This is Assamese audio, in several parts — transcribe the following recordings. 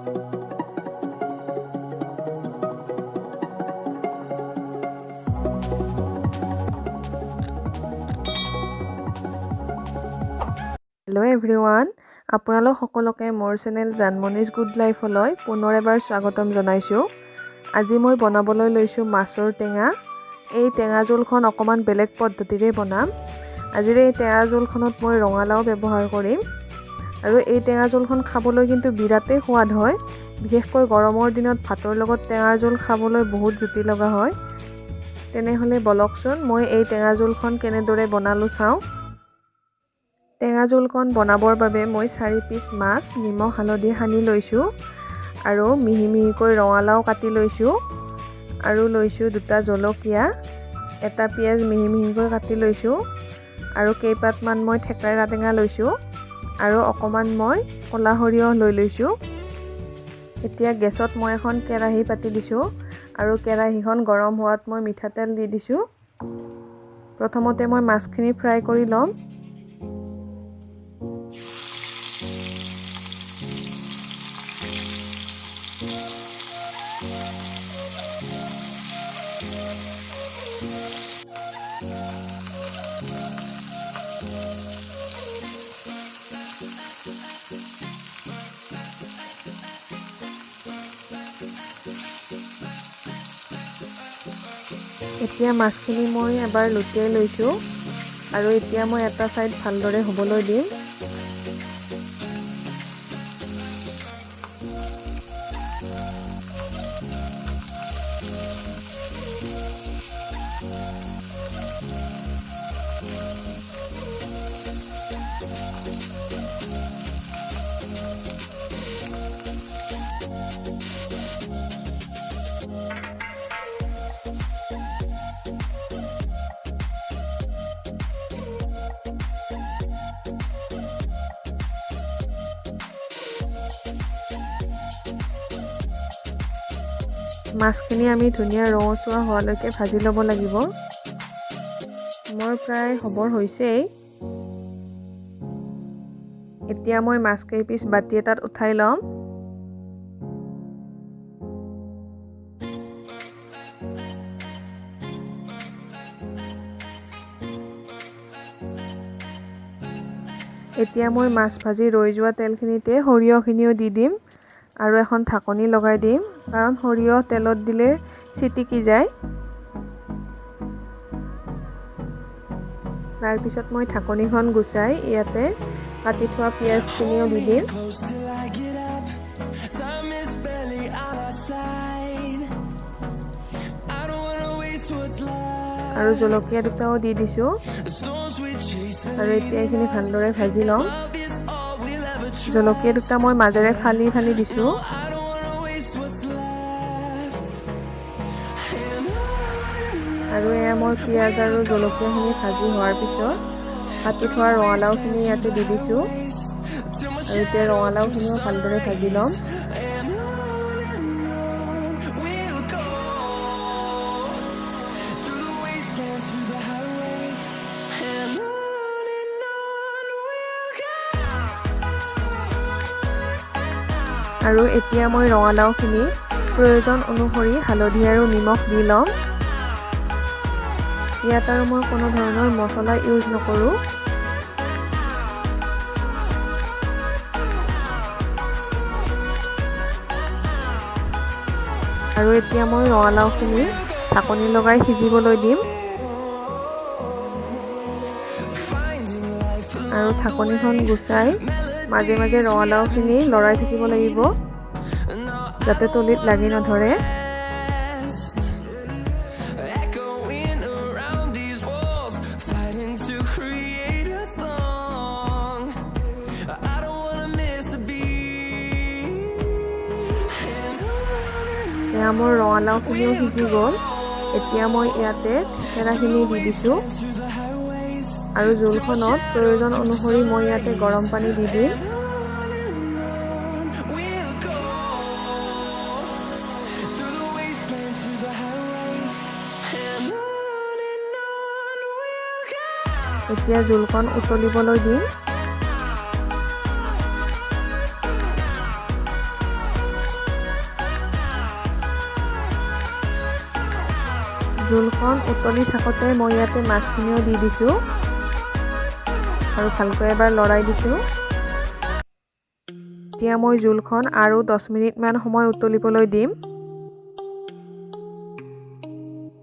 হেল্ল' এভৰিৱান, আপোনালোক সকলোকে মোৰ চেনেল জানমনিজ গুড লাইফলৈ পুনৰ এবাৰ স্বাগতম জনাইছোঁ। আজি মই বনাবলৈ লৈছোঁ মাছৰ টেঙা। এই টেঙা জোলখন অকণমান বেলেগ পদ্ধতিৰে বনাম। আজিৰ এই টেঙা জোলখনত মই ৰঙালাও ব্যৱহাৰ কৰিম আৰু এই টেঙা জোলখন খাবলৈ কিন্তু বিৰাটেই সোৱাদ হয়। বিশেষকৈ গৰমৰ দিনত ভাতৰ লগত টেঙাৰ জোল খাবলৈ বহুত জুতি লগা হয়। তেনেহ'লে বলকচোন, মই এই টেঙা জোলখন কেনেদৰে বনালোঁ চাওঁ। টেঙা জোলখন বনাবৰ বাবে মই 4 পিচ মাছ নিমখ হালধি সানি লৈছোঁ আৰু মিহি মিহিকৈ ৰঙালাও কাটি লৈছোঁ আৰু লৈছোঁ 2টা জলকীয়া, এটা পিঁয়াজ মিহি মিহিকৈ কাটি লৈছোঁ আৰু কেইপাতমান মই থেকেৰা টেঙা লৈছোঁ আৰু অকণমান মই ক'লা সৰিয়হ লৈ লৈছোঁ। এতিয়া গেছত মই এখন কেৰাহী পাতি দিছোঁ আৰু কেৰাহীখন গৰম হোৱাত মই মিঠাতেল দি দিছোঁ। প্ৰথমতে মই মাছখিনি ফ্ৰাই কৰি ল'ম। এতিয়া মাছখিনি মই এবাৰ লুটিয়াই লৈছোঁ আৰু এতিয়া মই এটা ছাইড ভালদৰে হ'বলৈ দিম। মাছখিনি আমি ধুনীয়া ৰঙচুৱা হোৱালৈকে ভাজি ল'ব লাগিব। মোৰ প্ৰায় হ'বৰ হৈছেই। এতিয়া মই মাছ কেইপিচ বাতি এটাত উঠাই ল'ম। এতিয়া মই মাছ ভাজি ৰৈ যোৱা তেলখিনিতে সৰিয়হখিনিও দি দিম আৰু এখন ঢাকনি লগাই দিম, কাৰণ সৰিয়হ তেলত দিলে চিটিকি যায়। তাৰপিছত মই ঢাকনিখন গুচাই ইয়াতে কাটি থোৱা পিঁয়াজখিনিও দি দিম। আৰু জলকীয়া দুটাও দি দিছোঁ। আৰু এতিয়া এইখিনি ভালদৰে ভাজি ল'ম। জলকীয়া দুটা মই মাজেৰে ফালি ফালি দিছোঁ। আৰু এয়া মই পিঁয়াজ আৰু জলকীয়াখিনি ভাজি হোৱাৰ পিছত কাটি থোৱা ৰঙালাওখিনি ইয়াতে দি দিছোঁ। আৰু এতিয়া ৰঙালাওখিনিও ভালদৰে ভাজি ল'ম। আৰু এতিয়া মই ৰঙালাওখিনি প্ৰয়োজন অনুসৰি হালধি আৰু নিমখ দি ল'ম। ইয়াত আৰু মই কোনো ধৰণৰ মছলা ইউজ নকৰোঁ। আৰু এতিয়া মই ৰঙালাওখিনি ঢাকনি লগাই সিজিবলৈ দিম। আৰু ঢাকনিখন গুচাই মাজে মাজে ৰঙালাওখিনি লৰাই থাকিব লাগিব, যাতে তলিত লাগি নধৰে। এয়া মোৰ ৰঙালাওখিনিও সিজি গ'ল। এতিয়া মই ইয়াতে থেকেৰাখিনি দি দিছোঁ আৰু জোলখনত প্ৰয়োজন অনুসৰি মই ইয়াতে গৰম পানী দি দিম। এতিয়া জোলখন উতলিবলৈ দিম। জোলখন উতলি থাকোঁতে মই ইয়াতে মাছখিনিও দি দিছোঁ আৰু ভালকৈ এবাৰ লৰাই দিছোঁ। এতিয়া মই জোলখন আৰু 10 মিনিটমান সময় উতলিবলৈ দিম।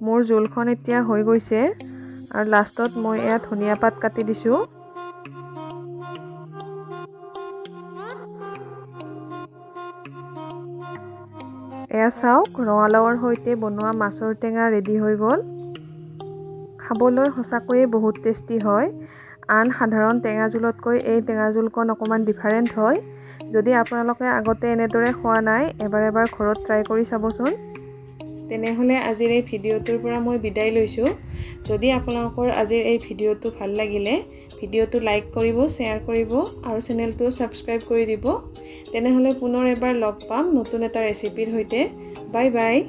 মোৰ জোলখন এতিয়া হৈ গৈছে আৰু লাষ্টত মই এয়া ধনিয়া পাত কাটি দিছোঁ। এয়া চাওক, ৰঙালাওৰ সৈতে বনোৱা মাছৰ টেঙা ৰেডি হৈ গ'ল। খাবলৈ সঁচাকৈয়ে বহুত টেষ্টি হয়। আন সাধাৰণ টেঙা জোলতকৈ এই টেঙা জোলকণ অকণমান ডিফাৰেণ্ট হয়। যদি আপোনালোকে আগতে এনেদৰে খোৱা নাই, এবাৰ এবাৰ ঘৰত ট্ৰাই কৰি চাবচোন। তেনেহ'লে আজিৰ এই ভিডিঅ'টোৰ পৰা মই বিদায় লৈছোঁ। যদি আপোনালোকৰ আজিৰ এই ভিডিঅ'টো ভাল লাগিলে ভিডিঅ'টো লাইক কৰিব, শ্বেয়াৰ কৰিব আৰু চেনেলটো ছাবস্ক্ৰাইব কৰি দিব। তেনেহ'লে পুনৰ এবাৰ লগ পাম নতুন এটা ৰেচিপিৰ সৈতে। Bye bye.